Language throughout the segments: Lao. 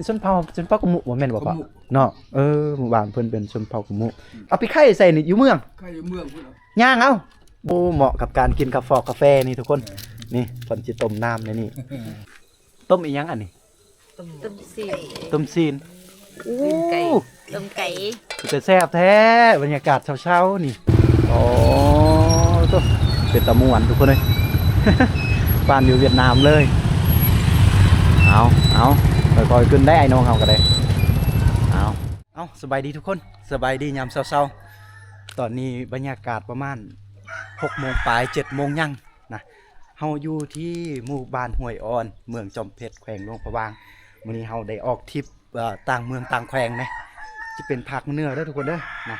ຊົນເຜົ່າ ຊົນເຜົ່າກະມຸບໍ່ແມ່ນບໍ່ພໍ່? ກະມຸ ເນາະ. ເອີ ໝູ່ບ້ານເພິ່ນເປັນຊົນເຜົ່າກະມຸ. ອືມ ເອົາໄປຂາຍໃສນີ້ ຢູ່ເມືອງ? ຂາຍຢູ່ເມືອງພຸ້ນ. ຍ່າງເອົາ. ໂອ້ ເໝາະກັບການກິນກາຟອກກາແຟນີ້ທຸກຄົນ. ເອີ ນີ້ເພິ່ນຊິຕົ້ມນ້ຳໃນນີ້. ຕົ້ມອີ່ຫຍັງອັນນີ້? ຕົ້ມ ຕົ້ມຊີ້ນ ຕົ້ມຊີ້ນ. ໂອ້ ຕົ້ມໄກ່ ຕົ້ມໄກ່ ເປັນຕາແຊບແທ້. ບັນຍາກາດເຊົ້າໆນີ້. ໂອ້ ໂທ້ ເປັນຕາມ່ວນທຸກຄົນເອີຍ. ປານຢູ່ຫວຽດນາມເລີຍ. ເອົາ ເອົາ ຄ່ອຍໆຂຶ້ນໄດ້ ອ້າຍນ້ອງເຮົາກະໄດ້. ເອົາ ເອົາ ສະບາຍດີທຸກຄົນ ສະບາຍດີຍາມເຊົ້າໆ. ຕອນນີ້ບັນຍາກາດປະມານຫົກໂມງປາຍ ເຈັດໂມງຍັງນະ. ເຮົາຢູ່ທີ່ໝູ່ບ້ານຫ້ວຍອ່ອນ ເມືອງຈອມເພັດ ແຂວງຫຼວງພະບາງ. ມື້ນີ້ເຮົາໄດ້ອອກທຣິບ ເອີ ຕ່າງເມືອງຕ່າງແຂວງເດ້ ຈະເປັນພາກເໜືອເດີທຸກຄົນເດີນະ.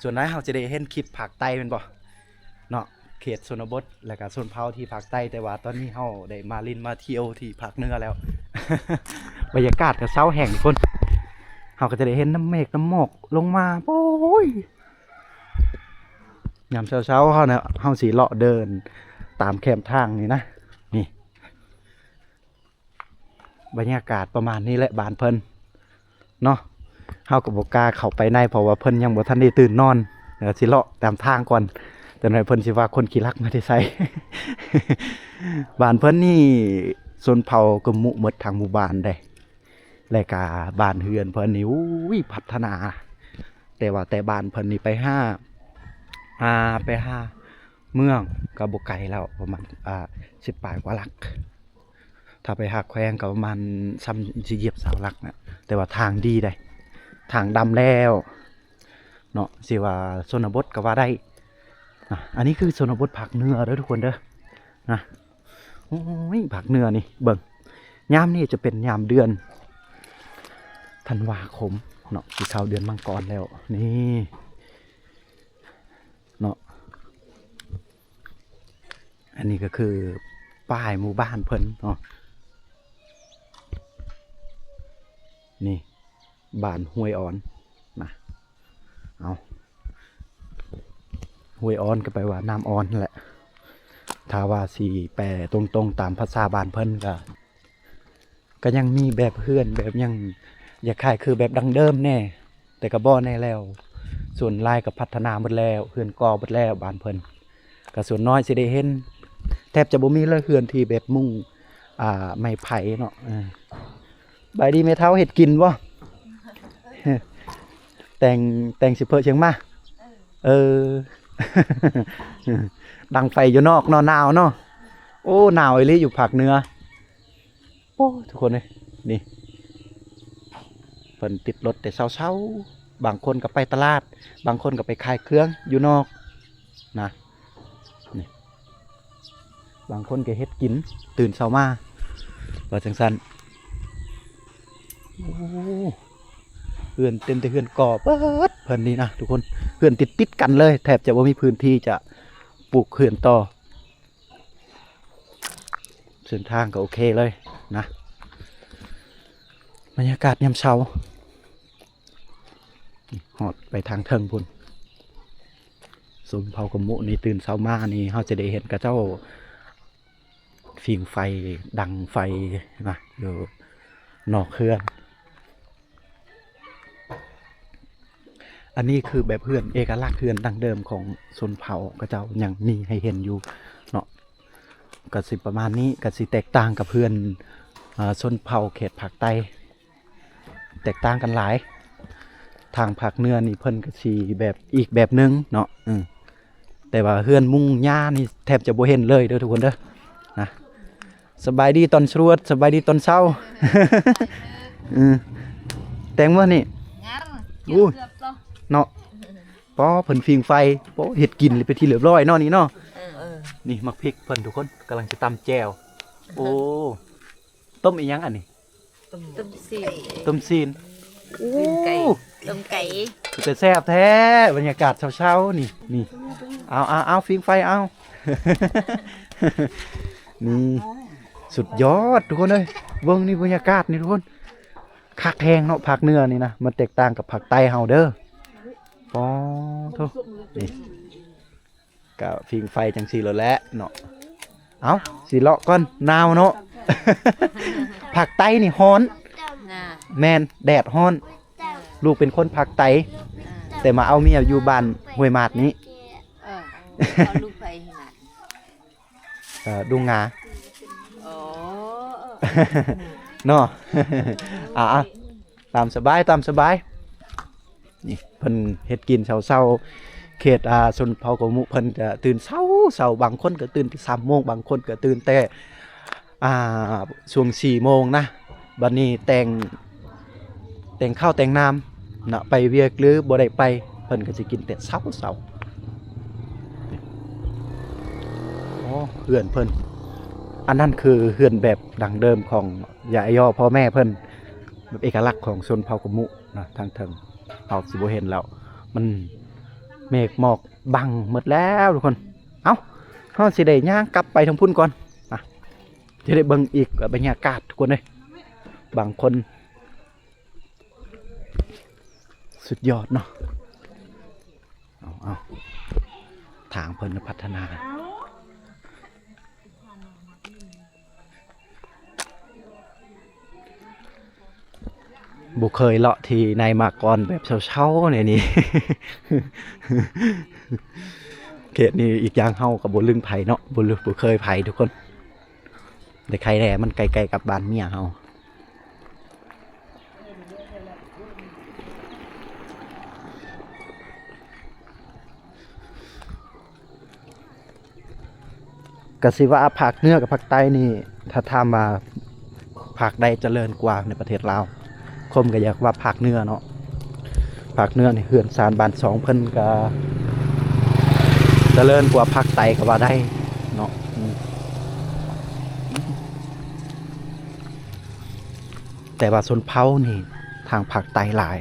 ສ່ວນຫຼາຍເຮົາຈະໄດ້ເຫັນຄລິບພາກໃຕ້ແມ່ນບໍ່ເນາະ ເຂດຊົນນະບົດ ແລະກະຊົນເຜົ່າທີ່ພາກໃຕ້. ແຕ່ວ່າຕອນນີ້ເຮົາໄດ້ມາຫຼິ້ນມາທ່ຽວທີ່ພາກເໜືອແລ້ວ. ບັນຍາກາດກະເຊົາແຮງທຸກຄົນ. ເຮົາກະຈະໄດ້ເຫັນນ້ຳເມກນ້ຳໝອກລົງມາ. ໂອ້ຍ ຍາມເຊົ້າໆເຮົານະ ເຮົາຊິເລາະເດີນຕາມແຄມທາງນີ້ນະ. ນີ້ ບັນຍາກາດປະມານນີ້ແຫຼະບ້ານເພິ່ນເນາະ. ເຮົາກະບໍ່ກ້າເຂົ້າໄປໃນ ເພາະວ່າເພິ່ນຍັງບໍ່ທັນໄດ້ຕື່ນນອນ. ເຮົາຊິເລາະຕາມທາງກ່ອນ ຈັກໜ້ອຍເພິ່ນຊິວ່າຄົນຂີ້ລັກມາແຕ່ໃສ. ບ້ານເພິ່ນນີ້ຊົນເຜົ່າກະມຸໝົດທັງໝູ່ບ້ານເດ້. ແລະກະບ້ານເຮືອນເພິ່ນນີ້ ໂອ້ຍ ພັດທະນາ. ແຕ່ວ່າແຕ່ບ້ານເພິ່ນນີ້ໄປຫາ ອ່າ ໄປຫາເມືອງກະບໍ່ໄກແລ້ວ ປະມານ ອ່າ ສິບປາຍກວ່າຫຼັກ. ຖ້າໄປຫາແຂວງກະປະມານ ສ່ຳຊິຢຽບຊາວຫຼັກນະ. ແຕ່ວ່າທາງດີໃດ໋ ທາງດຳແລ້ວເນາະ. ຊິວ່າຊົນນະບົດກະວ່າໄດ້ນະ. ອັນນີ້ຄືຊົນນະບົດພາກເໜືອເດີທຸກຄົນເດີນະ. ໂອ້ຍ ພາກເໜືອນີ້ເບິ່ງ ຍາມນີ້ຈະເປັນຍາມເດືອນທັນວາຄົມເນາະ ຊິເຂົ້າເດືອນມັງກອນແລ້ວ. ນີ້ເນາະ ອັນນີ້ກະຄືປ້າຍໝູ່ບ້ານເພິ່ນເນາະ. ນີ້ ບ້ານຫ້ວຍອ່ອນນະ. ເອົາ ຫ້ວຍອ່ອນກະແປວ່ານ້ຳອ່ອນຫັ້ນແຫຼະ. ຖ້າວ່າຊິແປຕົງໆຕາມພາສາບ້ານເພິ່ນກະ ກະຍັງມີແບບເຮືອນແບບຫຍັງ ຢາກຄ້າຍຄືແບບດັ້ງເດີມແດ່ ແຕ່ກະບໍ່ແນ່ແລ້ວ. ສ່ວນຫຼາຍກະພັດທະນາໝົດແລ້ວ ເຮືອນກໍ່ໝົດແລ້ວບ້ານເພິ່ນ. ກະສ່ວນນ້ອຍຊິໄດ້ເຫັນ ແທບຈະບໍ່ມີເລີຍເຮືອນທີ່ແບບມຸງ ອ່າ ໄມ້ໄຜ່ເນາະ. ເອີ ບາຍດີແມ່ເຖົ້າ ເຮັດກິນບໍ່? ແຕ່ງ ແຕ່ງຊິເພີ້ຊຽງມາ. ເອີ ດັງໄຟຢູ່ນອກເນາະ ໜາວເນາະ. ໂອ້ ໜາວອີ່ຫຼີຢູ່ພາກເໜືອ. ໂອ້ ທຸກຄົນເອີຍ ນີ້ ເພິ່ນຕິດລົດແຕ່ເຊົ້າໆ ບາງຄົນກະໄປຕະຫຼາດ ບາງຄົນກະໄປຂາຍເຄື່ອງຢູ່ນອກນະ. ນີ້ ບາງຄົນກະເຮັດກິນ ຕື່ນເຊົ້າມາ ວ່າຈັ່ງຊັ້ນ. ໂອ້ ເຮືອນເຕັມແຕ່ເຮືອນກໍ່ເບິດເພິ່ນນີ້ນະທຸກຄົນ. ເຮືອນຕິດໆກັນເລີຍ ແທບຈະບໍ່ມີພື້ນທີ່ຈະປູກເຮືອນຕໍ່. ເສັ້ນທາງກະໂອເຄເລີຍນະ. ບັນຍາກາດຍາມເຊົ້າ ຮອດໄປທາງເທິງພຸ້ນ. ຊົນເຜົ່າກະມຸນີ້ ຕື່ນເຊົ້າມານີ້ ເຮົາຈະໄດ້ເຫັນເຂົາເຈົ້າຝີງໄຟ ດັງໄຟນະ ຢູ່ນອກເຮືອນ. ອັນນີ້ຄືແບບເຮືອນ ເອກະລັກເຮືອນດັ້ງເດີມຂອງຊົນເຜົ່າເຂົາເຈົ້າຍັງມີໃຫ້ເຫັນຢູ່ເນາະ. ກະຊິປະມານນີ້ ກະຊິແຕກຕ່າງກັບເຮືອນ ເອີ ຊົນເຜົ່າເຂດພາກໃຕ້ ແຕກຕ່າງກັນຫຼາຍ. ທາງພາກເໜືອນີ້ເພິ່ນກະຊິແບບອີກແບບໜຶ່ງເນາະ. ເອີ ແຕ່ວ່າເຮືອນມຸງຫຍ້ານີ້ແທບຈະບໍ່ເຫັນເລີຍເດີທຸກຄົນເດີນະ. ສະບາຍດີຕອນສະຫວາດ ສະບາຍດີຕອນເຊົ້າ. ເອີ ແຕ່ງບໍ່ນີ້? ໂອ້ຍ ເນາະ. ປໍ ເພິ່ນຝີງໄຟ ປໍ ເຮັດກິນເປັນທີ່ຮຽບຮ້ອຍເນາະນີ້ເນາະ. ເອີ ນີ້ໝາກພິກເພິ່ນທຸກຄົນ ກຳລັງຈະຕຳແຈ່ວ. ໂອ້ ຕົ້ມອີ່ຫຍັງອັນນີ້? ຕົ້ມ ຕົ້ມຊີ້ນ ຕົ້ມຊີ້ນ. ໂອ້ ຊີ້ນໄກ່ ຕົ້ມໄກ່ ເປັນຕາແຊບແທ້. ບັນຍາກາດເຊົ້າໆນີ້ ນີ້ ເອົາ ເອົາ ເອົາ ຝີງໄຟ ເອົາ. ນີ້ ສຸດຍອດທຸກຄົນເອີຍ. ເບິ່ງນີ້ ບັນຍາກາດນີ້ທຸກຄົນ ຄັກແຮງເນາະ. ພາກເໜືອນີ້ນະ ມັນແຕກຕ່າງກັບພາກໃຕ້ເຮົາເດີ. ປໍ ໂທ້ ນີ້ ກະຜິງໄຟຈັ່ງຊີ້ໂລດແຫຼະເນາະ. ເອົ້າ ຊິເລາະກ່ອນ ໜາວເນາະ. ພາກໃຕ້ນີ້ຮ້ອນ ແມ່ນ ແດດຮ້ອນ. ລູກເປັນຄົນພາກໃຕ້ ອ່າ ແຕ່ມາເອົາເມຍຢູ່ບ້ານຫ້ວຍໝາດນີ້. ເອີ ເອົາລູກໄປໃຫ້ໝາດ ເອີ ດຸງງາ. ອໍ ເນາະ ອ່າ ຕາມສະບາຍ ຕາມສະບາຍ. ນີ້ເພິ່ນເຮັດກິນເຊົ້າໆ ເຂດ ອ່າ ຊົນເຜົ່າກະມຸ ເພິ່ນກະຕື່ນເຊົ້າໆ ບາງຄົນກະຕື່ນແຕ່ສາມໂມງ ບາງຄົນກະຕື່ນແຕ່ ອ່າ ຊ່ວງສີ່ໂມງນະ. ບັດນີ້ແຕ່ງ ແຕ່ງເຂົ້າແຕ່ງນ້ຳນະ ໄປວຽກຫຼືບໍ່ໄດ້ໄປ ເພິ່ນກະຊິກິນແຕ່ເຊົ້າໆ. ໂອ້ ເຮືອນເພິ່ນ ອັນນັ້ນຄືເຮືອນແບບດັ້ງເດີມຂອງຍາຍຍໍພໍ່ແມ່ເພິ່ນ ແບບເອກະລັກຂອງຊົນເຜົ່າກະມຸນະ. ທາງເທິງເຮົາຊິບໍ່ເຫັນແລ້ວ ມັນເມກໝອກບັງໝົດແລ້ວທຸກຄົນ. ເອົ້າ ເຮົາຊິໄດ້ຍ່າງກັບໄປທາງພຸ້ນກ່ອນນະ ຈະໄດ້ເບິ່ງອີກບັນຍາກາດທຸກຄົນເອີຍ. ບາງຄົນ ສຸດຍອດເນາະ. ເອົາໆ ທາງເພິ່ນພັດທະນາ ບໍ່ເຄີຍເລາະທີ່ໃນມາກ່ອນແບບເຊົ້າໆ ແນວນີ້. ເຂດນີ້ອີກຢ່າງເຮົາກໍບໍ່ລຶ້ງໃຜເນາະ ບໍ່ລຶ້ງ ບໍ່ເຄີຍໃຜທຸກຄົນ. ໄດ້ໄຄແດ່ ມັນໃກ້ໆກັບບ້ານເມຍເຮົາ. ກະຊິວ່າພາກເໜືອກັບພາກໃຕ້ນີ້ ຖ້າຖາມວ່າພາກໃດຈະເລີນກວ່າໃນປະເທດລາວ ຄົມກະຢາກວ່າພາກເໜືອເນາະ. ພາກເໜືອນີ້ເຮືອນຊານບ້ານຊ່ອງເພິ່ນກະຈະເລີນກວ່າພາກໃຕ້ກະວ່າໄດ້ເນາະ. ອືມ ແຕ່ວ່າຊົນເຜົ່ານີ້ທາງພາກໃຕ້ຫຼາຍ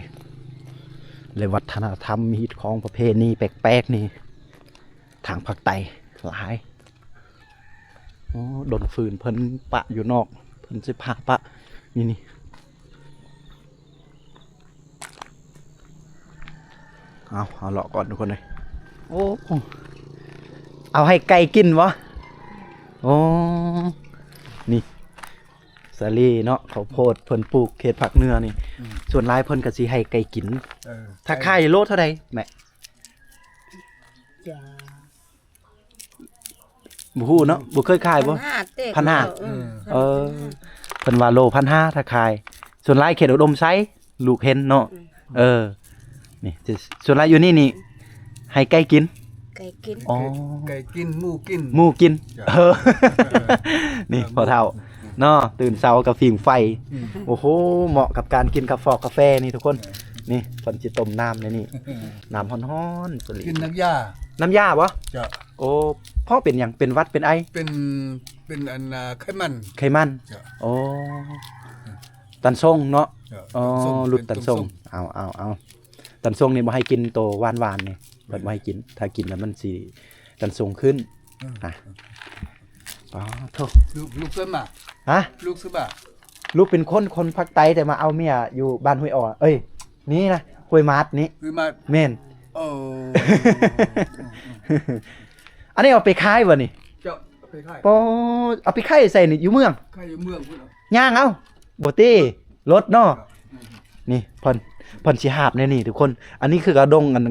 ແລະ ວັດທະນະທຳ ຮີດຄອງ ປະເພນີແປກໆນີ້ ທາງພາກໃຕ້ຫຼາຍ. ໂອ້ ດົນຟືນເພິ່ນປະຢູ່ນອກ ເພິ່ນຊິພາປະ ນີ້ ນີ້. ເອົາ ເຮົາເລາະກ່ອນທຸກຄົນເອີຍ. ໂອ້ ເອົາໃຫ້ໄກ່ກິນບໍ່? ໂອ້ ນີ້ ສາລີເນາະ ເຂົ້າໂພດເພິ່ນປູກເຂດພາກເໜືອນີ້. ອືມ ສ່ວນຫຼາຍເພິ່ນກະຊິໃຫ້ໄກ່ກິນ. ເອີ ຖ້າຂາຍໂລເທົ່າໃດແມ່? ຈະ ບໍ່ຮູ້ເນາະ ບໍ່ເຄີຍຂາຍບໍ່? ພັນຫ້າເດ້ ພັນຫ້າ ເອີ ເອີ ເພິ່ນວ່າໂລພັນຫ້າຖ້າຂາຍ. ສ່ວນຫຼາຍເຂດອຸດົມໄຊ ລູກເຫັນເນາະ. ອືມ ເອີ ນີ້ ສ່ວນຫຼາຍຢູ່ນີ້ນີ້ ໃຫ້ໄກ່ກິນ ໄກ່ກິນ. ອໍ ໄກ່ກິນ ໝູກິນ ໝູກິນ. ເອີ ນີ້ພໍ່ເຖົ້າເນາະ ຕື່ນເຊົ້າກະຜິງໄຟ. ອືມ ໂອ້ໂຫ ເໝາະກັບການກິນກາຟອກກາແຟນີ້ທຸກຄົນ. ນີ້ເພິ່ນຊິຕົ້ມນ້ຳໃນນີ້ ນ້ຳຮ້ອນໆ ສະລີ ກິນນ້ຳຢາ ນ້ຳຢາບໍ່? ເຈົ້າ. ໂອ້ ເພາະເປັນຫຍັງ? ເປັນຫວັດເປັນໄອ? ເປັນ ເປັນອັນ ອ່າ ໄຂມັນ ໄຂມັນ. ເຈົ້າ. ໂອ້ ຕັນຊົງເນາະ. ເຈົ້າ. ອໍ ລຸດຕັນຊົງ. ເປັນຕັນຊົງ. ເອົາໆໆ ຕັນຊົງນີ້ບໍ່ໃຫ້ກິນໂຕຫວານໆນີ້ ເພິ່ນບໍ່ໃຫ້ກິນ ຖ້າກິນແລ້ວມັນຊິຕັນຊົງຂຶ້ນ. ອືມ ອ່ະ ອໍ ໂທ້ ລູກ ລູກເປັນມາ ຮະ? ລູກຊື່ມາ ລູກເປັນຄົນ ຄົນພາກໃຕ້ ແຕ່ມາເອົາເມຍຢູ່ບ້ານຫ້ວຍອ່ອນ ເອີຍ ນີ້ນະ ຫ້ວຍໝາດນີ້ ຫ້ວຍໝາດ. ແມ່ນ. ເອີ ອັນນີ້ເອົາໄປຂາຍບໍ່ນີ້? ເຈົ້າ ເອົາໄປຂາຍ. ປໍ ເອົາໄປຂາຍໃສນີ້? ຢູ່ເມືອງ? ຂາຍຢູ່ເມືອງພຸ້ນ. ຍ່າງເອົາ ບໍ່ຕິ ລົດເນາະ. ນີ້ເພິ່ນ ເພິ່ນຊິຫາບແນວນີ້ທຸກຄົນ. ອັນນີ້ຄືກະດົງ ອັນ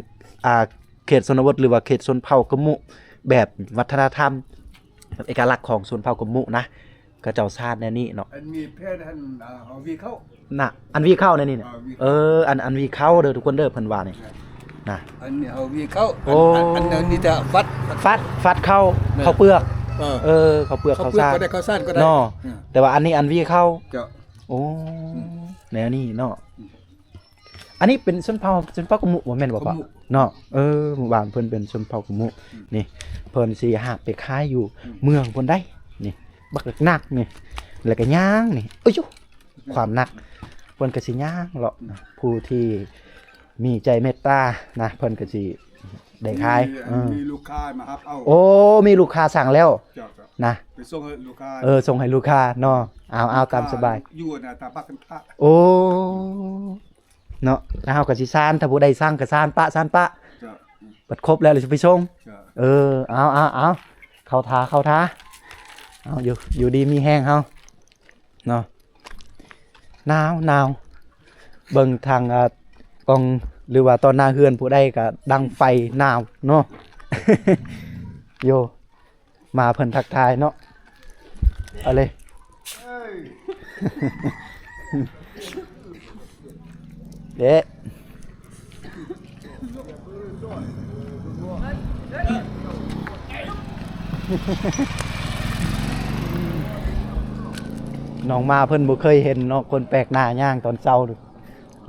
ອ່າ ເຂດຊົນນະບົດ ຫຼືວ່າເຂດຊົນເຜົ່າກະມຸ ແບບວັດທະນະທຳ ເອກະລັກຂອງຊົນເຜົ່າກະມຸນະ ເຂົາເຈົ້າສາດແນວນີ້ເນາະ. ອັນມີແຜ່ນຫັ້ນ ອ່າ ເຮົາຫວີເຂົ້ານະ ອັນຫວີເຂົ້າແນວນີ້ນະ. ອ່າ ຫວີເຂົ້າ. ເອີ ອັນ ອັນຫວີເຂົ້າເດີທຸກຄົນເດີ ເພິ່ນວ່ານີ້ນະ. ອັນນີ້ເຮົາຫວີເຂົ້າ. ໂອ້ ອັນ ອັນ ອັນນີ້ຈະຟັດ ຟັດ ຟັດເຂົ້າ ແມ່ນ ເຂົ້າເປືອກ. ເອີ ເອີ ເຂົ້າເປືອກ ເຂົ້າເຂົ້າສານ ເຂົ້າເປືອກກໍໄດ້ ເຂົ້າສານກໍໄດ້ ເນາະ. ອືມ ແຕ່ວ່າອັນນີ້ອັນຫວີເຂົ້າ. ເຈົ້າ. ໂອ້ ອືມ ແນວນີ້ເນາະ. ອືມ ອັນນີ້ເປັນຊົນເຜົ່າ ຊົນເຜົ່າກະມຸບໍ່ແມ່ນບໍ່ພໍ່? ກະມຸ ເນາະ. ເອີ ໝູ່ບ້ານເພິ່ນເປັນຊົນເຜົ່າກະມຸ. ອືມ ນີ້ເພິ່ນຊິຫາບໄປຂາຍຢູ່ ອືມ ເມືອງພຸ້ນໃດ໋. ນີ້ບັກໜັກໆນີ້ ແລ້ວກະຍ່າງນີ້ ໂອ້ຍ ຄວາມໜັກ ເພິ່ນກະຊິຍ່າງເລາະ. ອືມ ຜູ້ທີ່ມີໃຈເມດຕານະ ເພິ່ນກະຊິໄດ້ຂາຍ. ມີ ເອີ ມີລູກຄ້າມາຮັບເອົາ. ໂອ້ ມີລູກຄ້າສັ່ງແລ້ວ. ເຈົ້າ ເຈົ້າ ນະ ໄປສົ່ງໃຫ້ລູກຄ້າ. ເອີ ສົ່ງໃຫ້ລູກຄ້າເນາະ. ເອົາ ເອົາ ຕາມສະບາຍ ຢູ່ນະ ຕາມພາກກັນພະ. ໂອ້ ເນາະ ແລ້ວເຮົາກໍຊິສານ ຖ້າຜູ້ໃດສັ່ງກໍສານປະ ສານປະ. ເຈົ້າ. ບັດຄົບແລ້ວ ແລ້ວຊິໄປສົ່ງ. ເຈົ້າ. ເອີ ເອົາ ເອົາ ເອົາ ເຂົ້າທ່າ ເຂົ້າທ່າ. ເອົາ ຢູ່ ຢູ່ດີມີແຮງເຮົາເນາະ. ໜາວໆ ເບິ່ງທາງ ອ່າ ກ້ອງ ຫຼືວ່າຕໍ່ໜ້າເຮືອນຜູ້ໃດກໍດັງໄຟ ໜາວເນາະ. ໂຍ ມາເພິ່ນທັກທາຍເນາະ ເອົາເລີຍ ເດ້. ນ້ອງມາເພິ່ນບໍ່ເຄີຍເຫັນເນາະ ຄົນແປກໜ້າຍ່າງຕອນເຊົ້າ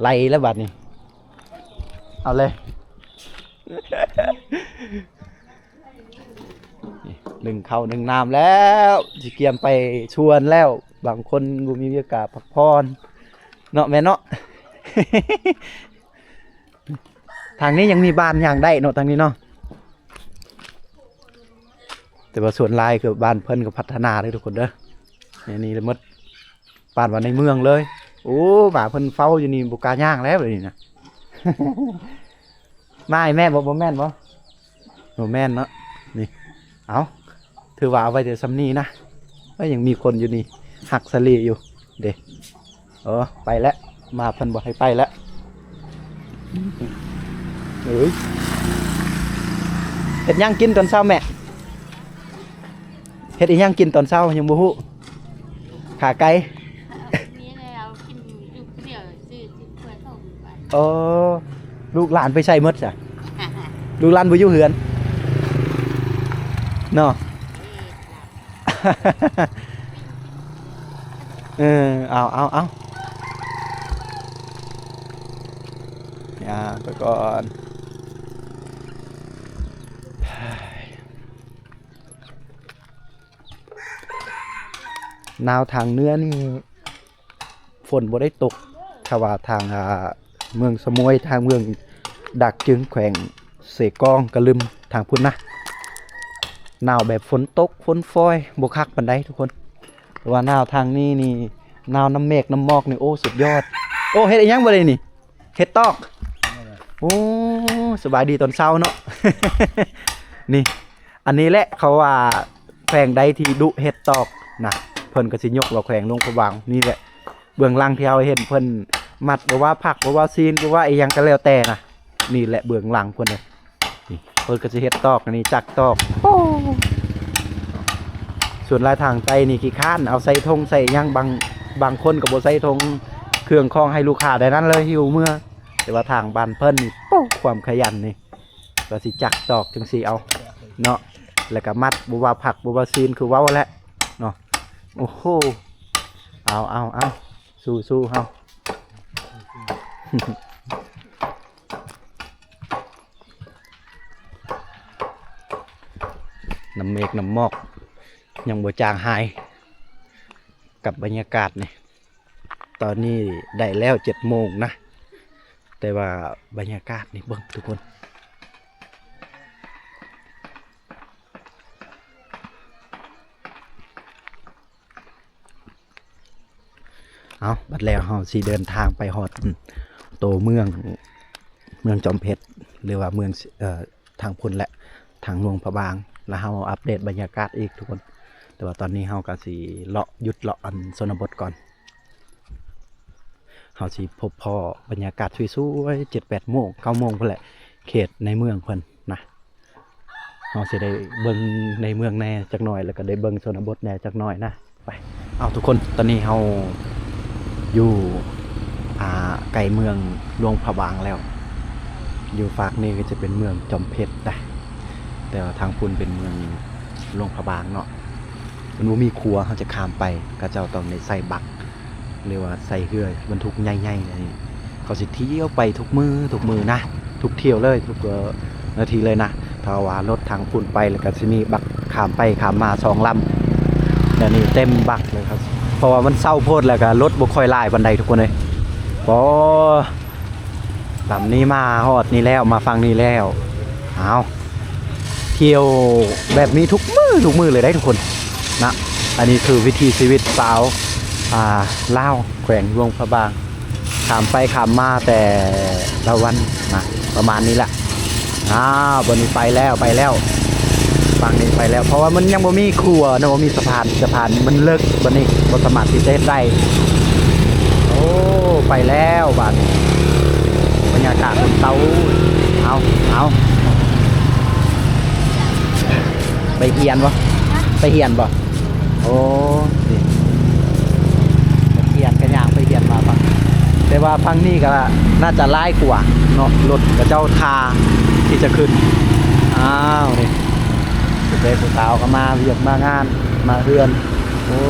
ໄລ່ແລ້ວບາດນີ້ ເອົາເລີຍ. ນີ້ ໜຶ້ງເຂົ້າໜຶ້ງນ້ຳແລ້ວ ຊິກຽມໄປສວນແລ້ວ. ບາງຄົນບໍ່ມີວຽກກະພັກຜ່ອນເນາະ ແມ່ນເນາະ. ທາງນີ້ຍັງມີບ້ານຍ່າງໄດ້ເນາະ ທາງນີ້ເນາະ ແຕ່ວ່າສ່ວນຫຼາຍຄືບ້ານເພິ່ນກໍພັດທະນາເດີທຸກຄົນເດີ. ອັນນີ້ໝົດ ປານວ່າໃນເມືອງເລີຍ. ໂອ້ ໝາເພິ່ນເຝົ້າຢູ່ນີ້ ບໍ່ກ້າຍ່າງແລ້ວດຽວນີ້ນະ. ມາໃຫ້ແມ່ບໍ່? ບໍ່ແມ່ນບໍ່? ບໍ່ແມ່ນເນາະ. ນີ້ ເອົາ ຖືວ່າເອົາໄວ້ແຕ່ສ່ຳນີ້ນະ. ເອີ ຍັງມີຄົນຢູ່ນີ້ ຮັກສະເລຢູ່ເດ້. ເອີ ໄປແລ້ວ ໝາເພິ່ນບໍ່ໃຫ້ໄປແລ້ວ. ເອີຍ ເຮັດຫຍັງກິນຕອນເຊົ້າແມ່? ເຮັດອີ່ຫຍັງກິນຕອນເຊົ້າ ຍັງບໍ່ຮູ້. ຂາໄກ່ ມີແລ້ວກິນຢູ່ຜູ້ດຽວ ຊື້ກິນຖ້ວຍເຂົ້າໄປ. ເອີ ລູກຫຼານໄປໃສໝົດຊະ? ລູກຫຼານບໍ່ຢູ່ເຮືອນເນາະ. ເອີ ເອົາ ເອົາ ເອົາ ຍ່າງໄປກ່ອນ. ນາວທາງເໜືອນີ້ຝົນບໍ່ໄດ້ຕົກ ຖ້າວ່າທາງ ອ່າ ເມືອງສະໝວຍ ທາງເມືອງດາກຈຶງ ແຂວງເຊກອງ ກະລຶມ ທາງພຸ້ນນະ ໜາວແບບຝົນຕົກຝົນຟອຍ ບໍ່ຄັກປານໃດທຸກຄົນ. ແຕ່ວ່າໜາວທາງນີ້ນີ້ ໜາວນຳເມກນຳໝອກນີ້ ໂອ້ ສຸດຍອດ. ໂອ້ ເຮັດອີ່ຫຍັງບໍ່ໄດ້ນີ້? ເຮັດຕອກ. ໂອ້ ສະບາຍດີຕອນເຊົ້າເນາະ. ນີ້ ອັນນີ້ແຫຼະເຂົາວ່າແຂວງໃດທີ່ດຸເຮັດຕອກນະ ເພິ່ນກໍຊິຍົກວ່າແຂວງຫຼວງພະບາງ. ນີ້ແຫຼະເບື້ອງຫຼັງທີ່ເຮົາເຫັນເພິ່ນມັດ ບໍ່ວ່າຜັກ ບໍ່ວ່າຊີ້ນ ບໍ່ວ່າອີ່ຫຍັງກໍແລ້ວແຕ່ນະ. ນີ້ແຫຼະເບື້ອງຫຼັງເພິ່ນເດ້. ນີ້ເພິ່ນກໍຊິເຮັດຕອກ ອັນນີ້ຈັກຕອກ. ໂອ້ ສ່ວນຫຼາຍທາງໃຕ້ນີ້ຂີ້ຄ້ານເອົາໃສ່ຖົງໃສ່ຫຍັງ ບາງ ບາງຄົນກໍບໍ່ໃສ່ຖົງເຄື່ອງຂອງໃຫ້ລູກຄ້າ ໃນນັ້ນເລີຍ ຫິ້ວເມືອ. ແຕ່ວ່າທາງບ້ານເພິ່ນນີ້ ໂອ້ ຄວາມຂະຫຍັນນີ້ ວ່າຊິຈັກຕອກຈັ່ງຊີ້ເອົາເນາະ ແລ້ວກໍມັດ ບໍ່ວ່າຜັກ ບໍ່ວ່າຊີ້ນ ຄືເວົ້າແຫຼະເນາະ. ໂອ້ໂຫ ເອົາ ເອົາ ເອົາ ສູ້ໆ ເຮົາ ນຳເມກນຳໝອກຍັງບໍ່ຈາງຫາຍ ກັບບັນຍາກາດນີ້. ຕອນນີ້ໄດ້ແລ້ວເຈັດໂມງນະ ແຕ່ວ່າບັນຍາກາດນີ້ເບິ່ງທຸກຄົນ. ເອົາ ບັດແລ້ວເຮົາຊິເດີນທາງໄປຮອດໂຕເມືອງ ເມືອງຈອມເພັດ ຫຼືວ່າເມືອງ ເອີ ທາງພຸ້ນແຫຼະ ທາງຫຼວງພະບາງ ແລ້ວເຮົາອັບເດດບັນຍາກາດອີກທຸກຄົນ. ແຕ່ວ່າຕອນນີ້ເຮົາກໍຊິເລາະ ຢຸດເລາະອັນຊົນນະບົດກ່ອນ. ເຮົາຊິພົບພໍ້ບັນຍາກາດສວຍໆ ເຈັດແປດໂມງ ເກົ້າໂມງພຸ້ນແຫຼະ ເຂດໃນເມືອງເພິ່ນນະ. ເຮົາຊິໄດ້ເບິ່ງໃນເມືອງແດ່ຈັກໜ້ອຍ ແລ້ວກໍໄດ້ເບິ່ງຊົນນະບົດແດ່ຈັກໜ້ອຍນະ. ໄປ ເອົາ ທຸກຄົນ ຕອນນີ້ເຮົາຢູ່ ອ່າ ໃກ້ເມືອງຫຼວງພະບາງແລ້ວ. ຢູ່ຟາກນີ້ກໍຈະເປັນເມືອງຈອມເພັດນະ ແຕ່ວ່າທາງພຸ້ນເປັນເມືອງຫຼວງພະບາງເນາະ. ມັນບໍ່ມີຂົວ ເຮົາຈະຂ້າມໄປ ເຂົາເຈົ້າຕ້ອງໄດ້ໃສ່ບັກ ຫຼືວ່າໃສ່ເຮືອບັນທຸກໃຫຍ່ໆ ເຂົາຊິທ່ຽວໄປທຸກມື້ ທຸກມື້ນະ ທຸກທ່ຽວເລີຍ ທຸກ ເອີ ນາທີເລີຍນະ. ຖ້າວ່າລົດທາງພຸ້ນໄປ ແລ້ວກໍຊິມີບັກຂ້າມໄປຂ້າມມາສອງລຳ ດຽວນີ້ເຕັມບັກເລີຍ. ເພາະວ່າມັນເຊົ້າໂພດ ແລ້ວກໍລົດບໍ່ຄ່ອຍຫຼາຍປານໃດທຸກຄົນເອີຍ. ບໍ່ ລຳນີ້ມາຮອດນີ້ແລ້ວ ມາຝັ່ງນີ້ແລ້ວ. ອ້າວ ທ່ຽວແບບນີ້ທຸກມື້ ທຸກມື້ເລີຍໄດ໋ທຸກຄົນນະ. ອັນນີ້ຄືວິຖີຊີວິດຊາວ ອ່າ ລາວ ແຂວງຫຼວງພະບາງ ຂ້າມໄປຂ້າມມາແຕ່ລະວັນນະ ປະມານນີ້ແຫຼະ. ອ້າວ ບ່ອນນີ້ໄປແລ້ວ ໄປແລ້ວ ຝັ່ງນີ້ໄປແລ້ວ ເພາະວ່າມັນຍັງບໍ່ມີຂົວນະ ບໍ່ມີສະພານ ສະພານມັນເລິກ ບ່ອນນີ້ບໍ່ສາມາດທີ່ຈະເຮັດໄດ້. ໂອ້ ໂອ້ ໄປແລ້ວບາດນີ້ ບັນຍາກາດຕອນເຊົ້າ. ເອົາ ເອົາ ໄປຮຽນບໍ່? ໄປຮຽນບໍ່? ໂອ້ ນີ້ ໄປຮຽນ ກະຍ່າງໄປຮຽນມາຝັ່ງ ແຕ່ວ່າຝັ່ງນີ້ກະໜ້າຈະຫຼາຍກວ່າເນາະ ລົດເຂົາເຈົ້າທ່າທີ່ຈະຂຶ້ນ. ອ້າວ ນີ້ ຜູ້ແຕ່ຜູ້ສາວກະມາວຽກມາງານ ມາເຮືອນ. ໂອ້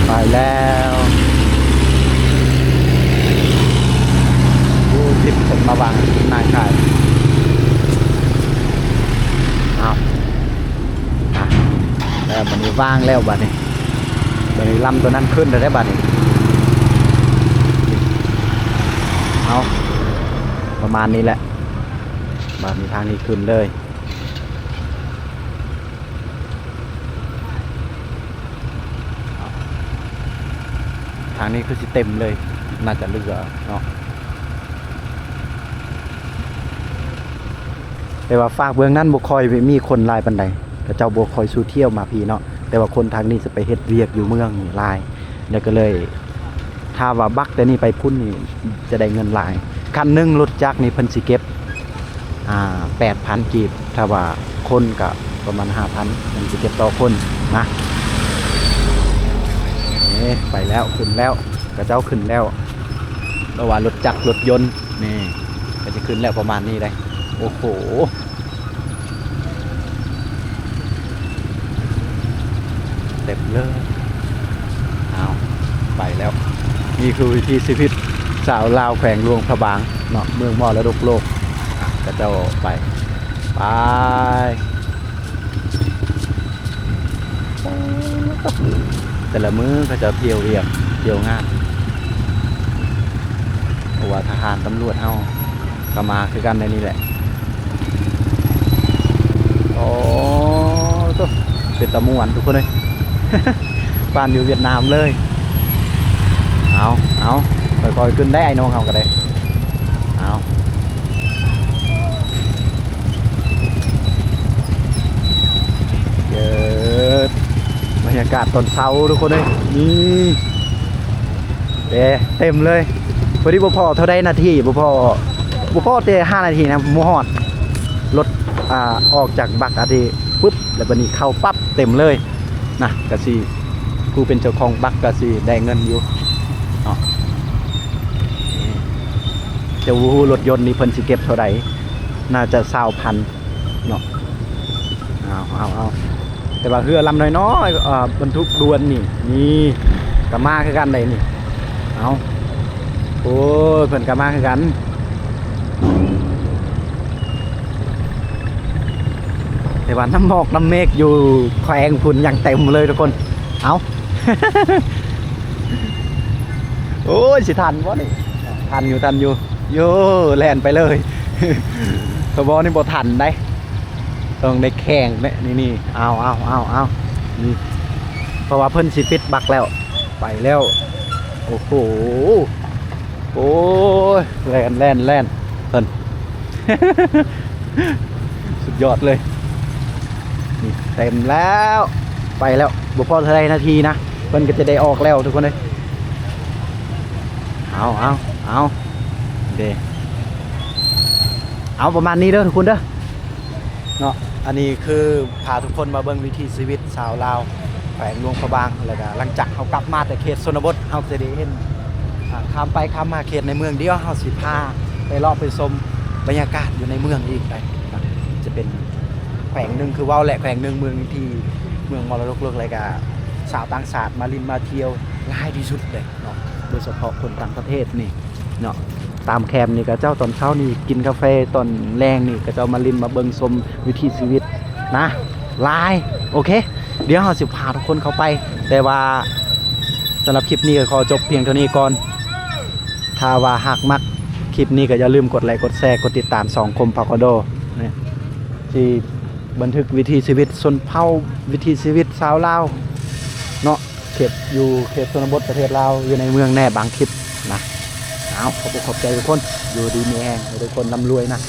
ໄປແລ້ວ. ໂອ້ ທິບເພິ່ນມາວາງນາຍຂາຍ. ເອົາ ແລ້ວບາດນີ້ວາງແລ້ວບາດນີ້ ບາດນີ້ລຳໂຕນັ້ນຂຶ້ນແລ້ວເດ້ບາດນີ້. ເອົາ ປະມານນີ້ແຫຼະ ບາດນີ້ທາງນີ້ຂຶ້ນເລີຍ. ທາງນີ້ຄືຊິເຕັມເລີຍ ໜ້າຈະເຫຼືອເນາະ ແຕ່ວ່າຟາກເບື້ອງນັ້ນບໍ່ຄ່ອຍມີຄົນຫຼາຍປານໃດ ເຂົາເຈົ້າບໍ່ຄ່ອຍສູ່ທ່ຽວມາພີ້ເນາະ ແຕ່ວ່າຄົນທາງນີ້ຈະໄປເຮັດວຽກຢູ່ເມືອງນີ້ຫຼາຍ ແລ້ວກະເລີຍ ຖ້າວ່າບັກແຕ່ນີ້ໄປພຸ້ນນີ້ຈະໄດ້ເງິນຫຼາຍ ຄັນໜຶ່ງລົດຈັກນີ້ເພິ່ນຊິເກັບ ອ່າ ແປດພັນກີບ ຖ້າວ່າຄົນກະປະມານຫ້າພັນ ເພິ່ນຊິເກັບຕໍ່ຄົນນະ. ເອີ ໄປແລ້ວ ຂຶ້ນແລ້ວ ເຂົາເຈົ້າຂຶ້ນແລ້ວ ເພາະວ່າລົດຈັກລົດຍົນນີ້ ກະຈະຂຶ້ນແລ້ວປະມານນີ້ເດ້. ໂອ້ໂຫ ເຕັມເລີຍ. ອ້າວ ໄປແລ້ວ. ນີ້ຄືວິຖີຊີວິດຊາວລາວແຂວງຫຼວງພະບາງເນາະ ເມືອງມໍລະດົກໂລກ. ເຂົາເຈົ້າໄປ ໄປ ແຕ່ລະມື້ເຂົາເຈົ້າທ່ຽວວຽກທ່ຽວງານ ເພາະວ່າທະຫານຕຳຫຼວດເຮົາ ກະມາຄືກັນໃນນີ້ແຫຼະ. ໂອ້ ໂຕ ເປັນຕາມ່ວນທຸກຄົນເອີຍ ປານຢູ່ຫວຽດນາມເລີຍ. ເອົາ ເອົາ ຄ່ອຍໆຂຶ້ນໄດ້ ອ້າຍນ້ອງເຮົາກະໄດ້. ເອົາ ເອີ ບັນຍາກາດຕອນເຊົ້າທຸກຄົນເອີຍ ນີ້ ເອີ ເຕັມເລີຍ. ພໍດີບໍ່ພໍເທົ່າໃດນາທີ ບໍ່ພໍ ບໍ່ພໍແຕ່ຫ້ານາທີນະ ບໍ່ຮອດ. ລົດ ອ່າ ອອກຈາກບັກອາທີປຶບ ແລ້ວບາດນີ້ເຂົ້າປັບເຕັມເລີຍນະ. ກະຊິ ຜູ້ເປັນເຈົ້າຂອງບັກກະຊິໄດ້ເງິນຢູ່ເນາະ. ແຕ່ບໍ່ຮູ້ລົດຍົນນີ້ເພິ່ນຊິເກັບເທົ່າໃດ ໜ້າຈະຊາວພັນເນາະ. ເອົາ ເອົາ ເອົາ ແຕ່ວ່າເຮືອລຳນ້ອຍໆ ເອີ ບັນທຸກດ່ວນນີ້ ນີ້ກະມາຄືກັນໄດ໋ນີ້. ເອົາ ໂອ້ຍ ເພິ່ນກະມາຄືກັນ ແຕ່ວ່ານ້ຳໝອກນ້ຳເມກຢູ່ແຂວງພຸ້ນຍັງເຕັມເລີຍທຸກຄົນ. ເອົາ ໂອ້ຍ ຊິທັນບໍ່ນີ້? ທັນຢູ່ ທັນຢູ່ ໂຢ ແລ່ນໄປເລີຍ. ຂະບອນນີ້ບໍ່ທັນໄດ໋ ຕ້ອງໄດ້ແຂ່ງແຫຼະ ນີ້ໆ. ເອົາ ເອົາ ເອົາ ເອົາ ນີ້ ເພາະວ່າເພິ່ນຊິປິດບັກແລ້ວ ໄປແລ້ວ. ໂອ້ໂຫ ໂອ້ຍ ແລ່ນ ແລ່ນ ແລ່ນ ເພິ່ນ ສຸດຍອດເລີຍ. ນີ້ເຕັມແລ້ວ ໄປແລ້ວ ບໍ່ພໍເທົ່າໃດນາທີນະ ເພິ່ນກະຈະໄດ້ອອກແລ້ວທຸກຄົນເອີຍ. ເອົາ ເອົາ ເອົາ ເດ ເອົາ ປະມານນີ້ເດີທຸກຄົນເດີ ເນາະ. ອັນນີ້ຄືພາທຸກຄົນມາເບິ່ງວິຖີຊີວິດຊາວລາວແຂວງຫຼວງພະບາງ ແລ້ວກະຫຼັງຈາກເຮົາກັບມາແຕ່ເຂດຊົນນະບົດ ເຮົາຈະໄດ້ເຫັນ ອ່າ ຂ້າມໄປຂ້າມມາເຂດໃນເມືອງ. ດຽວເຮົາຊິພາໄປເລາະໄປຊົມບັນຍາກາດຢູ່ໃນເມືອງອີກໄດ໋ ຈະເປັນແຂວງໜຶ່ງ ຄືເວົ້າແຫຼະ ແຂວງໜຶ່ງ ເມືອງທີ່ ເມືອງມໍລະດົກໂລກ ແລ້ວກະຊາວຕ່າງຊາດມາຫຼິ້ນມາທ່ຽວຫຼາຍທີ່ສຸດເລີຍເນາະ ໂດຍສະເພາະຄົນຕ່າງປະເທດນີ້ເນາະ. ຕາມແຄມນີ້ເຂົາເຈົ້າຕອນເຊົ້ານີ້ກິນກາເຟ ຕອນແລງນີ້ເຂົາເຈົ້າມາຫຼິ້ນມາເບິ່ງຊົມວິຖີຊີວິດນະ ຫຼາຍ. ໂອເຄ ດຽວເຮົາຊິພາທຸກຄົນເຂົ້າໄປ ແຕ່ວ່າສຳລັບຄລິບນີ້ກະຂໍຈົບພຽງເທົ່ານີ້ກ່ອນ. ຖ້າວ່າຫາກມັກຄລິບນີ້ກະຢ່າລືມກົດໄລ ກົດແຊ ກົດຕິດຕາມຊ່ອງຄົມພາກອນໂດ ທີ່ບັນທຶກວິຖີຊີວິດຊົນເຜົ່າ ວິຖີຊີວິດຊາວລາວເນາະ ເຂດ ຢູ່ເຂດຊົນນະບົດປະເທດລາວ ຢູ່ໃນເມືອງແດ່ບາງຄລິບນະ. ເອົາ ຂອບອົກຂອບໃຈທຸກຄົນ ຢູ່ດີມີແຮງ ໃຫ້ທຸກຄົນລ່ຳລວຍນະ.